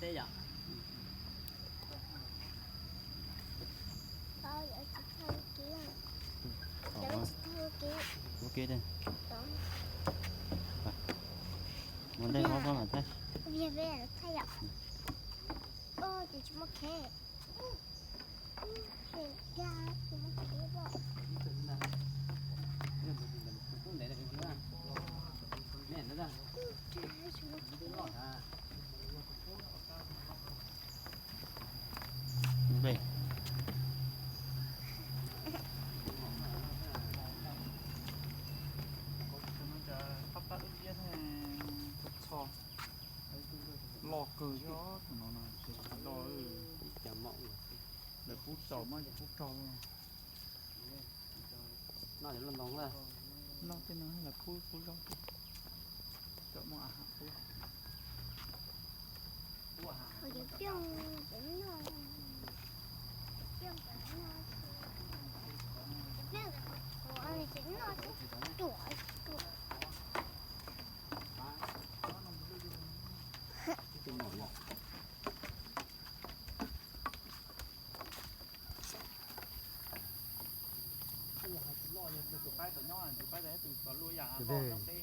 Teb yom. Tsis thawj lub kiv, cov tsis thawj lub kiv. Lub kiv, mus ntej hov koj mam thaij. Viag ve thaij yom. Ces tsis muaj khev. Loj kawg thiab tus no no, lawv pub tsaus mas tsis pub raug. Noj tej no lawv pub pub zaub, cov muaj a ha pub. Tus qaib tom nyob, tus qaib tom nyob tus tom luaj yam loj nyob peb.